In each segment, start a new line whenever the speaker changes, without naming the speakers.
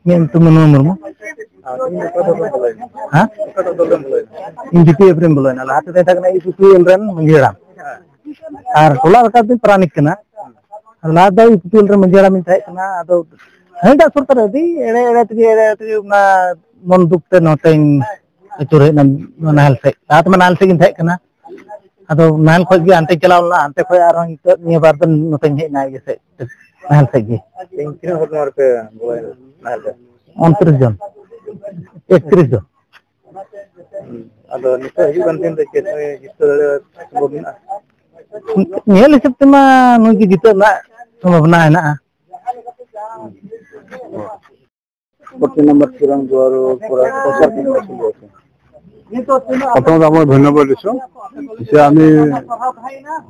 ᱧᱩᱛᱩᱢ ᱢᱟᱱᱣᱟ ᱢᱩᱨᱢᱩ। ᱦᱮᱸ, ᱤᱧ ᱵᱤᱯᱤᱮᱯ ᱨᱮᱧ ᱵᱚᱞᱚᱭᱮᱱᱟ। ᱞᱟᱦᱟ ᱛᱮᱫᱚ ᱛᱟᱦᱮᱸ ᱠᱟᱱᱟ ᱤᱯᱤᱮᱞ ᱨᱮᱱ ᱢᱟᱺᱡᱷᱤ ᱦᱟᱲᱟᱢ, ᱟᱨ ᱴᱚᱞᱟ ᱨᱟᱠᱟᱵ ᱫᱚ ᱯᱟᱨᱟᱱᱤᱠ ᱠᱟᱱᱟ। ᱞᱟᱦᱟ ᱫᱚ ᱤᱯᱤᱮᱞ ᱨᱮᱱ ᱢᱟᱺᱡᱷᱤ ᱦᱟᱲᱟᱢᱤᱧ ᱛᱟᱦᱮᱸ ᱠᱟᱱᱟ। ᱟᱫᱚ ᱦᱟᱹᱱᱤᱴᱟᱜ ᱥᱚᱨᱠᱟᱨ ᱟᱹᱰᱤ ᱮᱲᱮ ᱮᱲᱮ ᱛᱮᱜᱮ ᱚᱱᱟ ᱢᱚᱱ ᱫᱩᱠ ᱛᱮ ᱱᱚᱛᱮᱧ ᱟᱹᱪᱩᱨ ᱦᱮᱡ ᱮᱱᱟ ᱱᱟᱦᱮᱞ ᱥᱮᱫ। ᱞᱟᱦᱟ ᱛᱮᱢᱟ ᱱᱟᱦᱮᱞ ᱥᱮᱫ ᱜᱤᱧ ᱛᱟᱦᱮᱸ ᱠᱟᱱᱟ, ᱟᱫᱚ ᱱᱟᱦᱮᱞ ᱠᱷᱚᱡ ᱜᱮ ᱦᱟᱱᱛᱮᱧ ᱪᱟᱞᱟᱣ ᱞᱮᱱᱟ, ᱦᱟᱱᱛᱮ ᱠᱷᱚᱡ ᱟᱨᱦᱚᱸ ᱱᱤᱛᱚᱜ ᱱᱤᱭᱟᱹ ᱵᱟᱨ ᱫᱚ ᱱᱚᱛᱮᱧ ᱦᱮᱡ ᱮᱱᱟ ᱤᱭᱟᱹ ᱥᱮᱫ, ᱱᱟᱦᱮᱞ ᱥᱮᱫ ᱜᱮ।
ᱛᱤᱱᱟᱹᱜ ᱦᱚᱲ ᱱᱚᱣᱟ ᱨᱮᱯᱮ ᱵᱚᱞᱚᱭᱮᱱᱟ ᱱᱟᱦᱮᱞ ᱨᱮ?
29 ᱡᱚᱱ, 31 ᱡᱚᱱ।
ᱟᱫᱚ ᱱᱤᱛᱚᱜ ᱦᱤᱡᱩᱜ ᱠᱟᱱ ᱫᱤᱱ ᱨᱮ ᱪᱮᱫ ᱡᱤᱛᱠᱟᱹᱨ ᱫᱟᱲᱮᱭᱟᱜ ᱥᱚᱢᱵᱷᱚᱵ ᱢᱮᱱᱟᱜᱼᱟ?
ᱧᱮᱞ ᱦᱤᱥᱟᱹᱵ ᱛᱮᱢᱟ ᱱᱩᱭ ᱜᱮ ᱡᱤᱛᱟᱹᱜ ᱨᱮᱱᱟᱜ ᱥᱚᱢᱵᱷᱚᱵᱚᱱᱟ ᱦᱮᱱᱟᱜᱼᱟ।
14 নম্বৰ চিৰাং দুৱাৰৰ পৰা প্ৰচাৰ কেনেকুৱা চলি আছে?
প্ৰথমতে মই ধন্যবাদ দিছোঁ। এতিয়া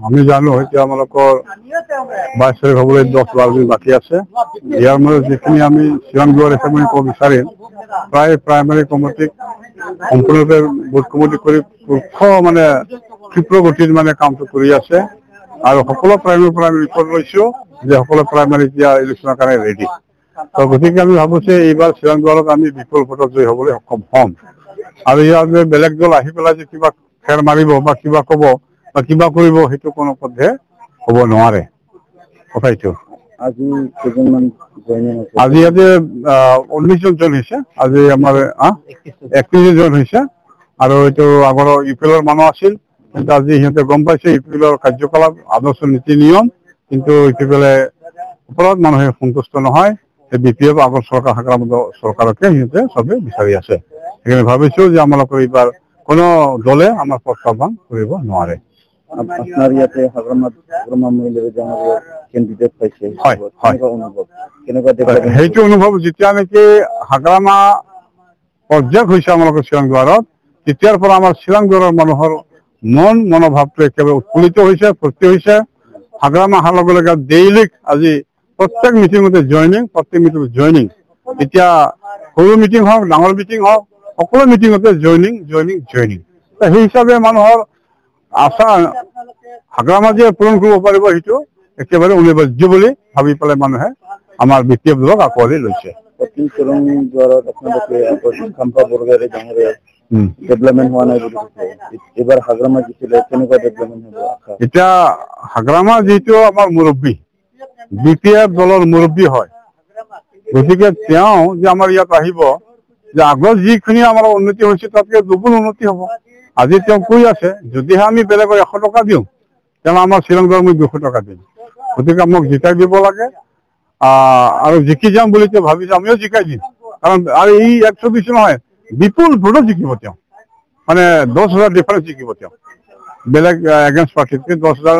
আমি জানো এতিয়া আমালোকৰ 22 তাৰিখ হ'বলৈ 10-12 দিন বাকী আছে। ইয়াৰ মাজত যিখিনি আমি চিৰাং দুৱাৰ হিচাপে আমি ক'ব বিচাৰিম, প্ৰায় প্ৰাইমাৰী কমিটিক সম্পূৰ্ণৰূপে বুথ কমিটি কৰি মানে ক্ষীপ্ৰ গতিত মানে কামটো কৰি আছে। আৰু সকলো প্ৰাইমাৰীৰ পৰা আমি ৰিপৰ্ট লৈছোঁ যে সকলো প্ৰাইমাৰী এতিয়া ইলেকশ্যনৰ কাৰণে ৰেডি। তো গতিকে আমি ভাবোঁ যে এইবাৰ চিৰাং দুৱাৰত আমি বিপুল ভোটত জয়ী হ'বলৈ সক্ষম হ'ম। আৰু ইয়াত যে বেলেগ দল আহি পেলাই যে কিবা ফেৰ মাৰিব বা কিবা ক'ব বা কিবা কৰিব, সেইটো কোনো পধ্যে হ'ব নোৱাৰে। কথা এইটো।
আজি কেইজনমান জইনিং হৈছে?
আজি ইয়াতে 19 জন জইন হৈছে। আজি আমাৰ 31 জন হৈছে। আৰু এইটো আগৰ ইউ পি এলৰ মানুহ আছিল, কিন্তু আজি সিহঁতে গম পাইছে ইউ পি এলৰ কাৰ্যকলাপ, আদৰ্শ নীতি নিয়ম, কিন্তু ইউ পি এলে ওপৰত মানুহে সন্তুষ্ট নহয়। সেই বি পি এফ আগৰ চৰকাৰ হাগ্ৰামা চৰকাৰকে সিহঁতে চবে বিচাৰি আছে। সেইকাৰণে ভাবিছো যে আমালোকৰ এইবাৰ কোনো দলে আমাৰ প্ৰত্যাহ্বান কৰিব নোৱাৰে।
আপোনাৰ ইয়াতে হাগ্ৰামা মহিলাৰে ডাঙৰীয়া কেণ্ডিডেট পাইছে,
হয়, হয়।
কেনেকুৱা অনুভৱ, কেনেকুৱা ডেভেলপমেণ্ট?
সেইটো অনুভৱ যেতিয়া নেকি হাগ্ৰামা পৰ্যায় হৈছে আমালোকৰ চিৰাং দুৱাৰত, তেতিয়াৰ পৰা আমাৰ চিৰাং দুৱাৰৰ মানুহৰ মন মনোভাৱটো একেবাৰে উৎফুল্লিত হৈছে, ফূৰ্তি হৈছে। হাগ্ৰামা অহাৰ লগে লগে ডেইলি আজি প্ৰত্যেক মিটিঙতে জইনিং, প্ৰত্যেক মিটিঙত জইনিং। এতিয়া সৰু মিটিং হওক, ডাঙৰ মিটিং হওক, সকলো মিটিঙতে জইনিং, জইনিং, জইনিং। সেই হিচাপে মানুহৰ আশা হাগ্ৰামা যে পূৰণ কৰিব পাৰিব সেইটো একেবাৰে অনিবাৰ্য বুলি ভাবি পেলাই মানুহে আমাৰ বি পি এফ দলক আঁকোৱালি লৈছে।
দক্ষিণ চিৰাং দুৱাৰত আপোনালোকে আগত খাম্পা বৰগয়াৰী ডাঙৰীয়া ডেভেলপমেণ্ট হোৱা নাই বুলি কৈছে, এইবাৰ হাগ্ৰামা জিকিলে কেনেকুৱা ডেভেলপমেণ্ট হ'ব আশা?
এতিয়া হাগ্ৰামা যিহেতু আমাৰ মুৰব্বী, বি পি এফ দলৰ মুৰব্বী হয়, গতিকে তেওঁ যে আমাৰ ইয়াত আহিব যে আগত যিখিনি আমাৰ উন্নতি হৈছে তাতকৈ দুগুণ উন্নতি হ'ব। আজি তেওঁ কৈ আছে যদিহে আমি বেলেগৰ 100 টকা দিওঁ, তেতিয়াহ'লে আমাৰ চিৰাং দুৱাৰত মই 200 টকা দিম। গতিকে মোক জিকাই দিব লাগে। আৰু জিকি যাম বুলি তেওঁ ভাবিছে, আমিও জিকাই দিম। কাৰণ আৰু এই 120 নহয়, বিপুল ভোটত জিকিব তেওঁ, মানে 10,000 ডিফাৰেঞ্চ জিকিব তেওঁ। বেলেগ এগেইনষ্ট পাৰ্টিতকৈ 10,000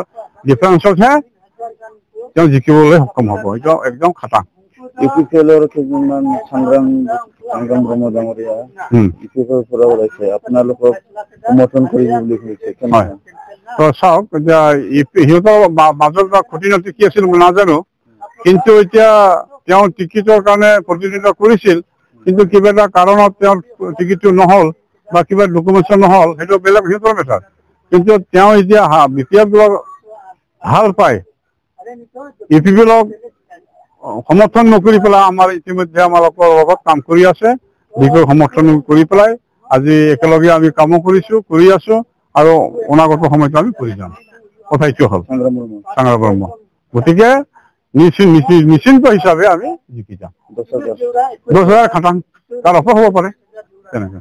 ডিফাৰেঞ্চতহে তেওঁ জিকিবলৈ সক্ষম হ'ব, এইটো একদম খাটাং।
ইউ পি পি এলৰ কেইজনমান সংগ্ৰাম ব্ৰহ্ম ডাঙৰীয়া ইউ পি এলৰ পৰা ওলাইছে, আপোনালোকক সমৰ্থন কৰিব বুলি কৈছে, কেনেকুৱা?
হয়। তো চাওক এতিয়া সিহঁতৰ মাজত বা খুটি নাটি কি আছিল মই নাজানো, কিন্তু এতিয়া তেওঁ টিকিটৰ কাৰণে প্ৰতিনিধিত্ব কৰিছিল, কিন্তু কিবা এটা কাৰণত তেওঁৰ টিকিটটো নহ'ল বা কিবা ডকুমেণ্টছ নহ'ল, সেইটো বেলেগ সিহঁতৰ মেটাৰ। কিন্তু তেওঁ এতিয়া বি পি এফ দলক ভাল পায়, ইউ পি পি এলক সমৰ্থন নকৰি পেলাই আমাৰ ইতিমধ্যে আমালোকৰ লগত কাম কৰি আছে। বিশেষ সমৰ্থন কৰি পেলাই আজি একেলগে আমি কামো কৰিছো, কৰি আছো, আৰু অনাগত সময়ত আমি কৰি যাম। কথা এইটো হ'ল সংগ্ৰাম ব্ৰহ্ম। গতিকে নিশ্চিন্ত হিচাপে আমি জিকি যাম। 10,000 খাটাং, তাৰ ওপৰ হ'ব পাৰে তেনেকুৱা।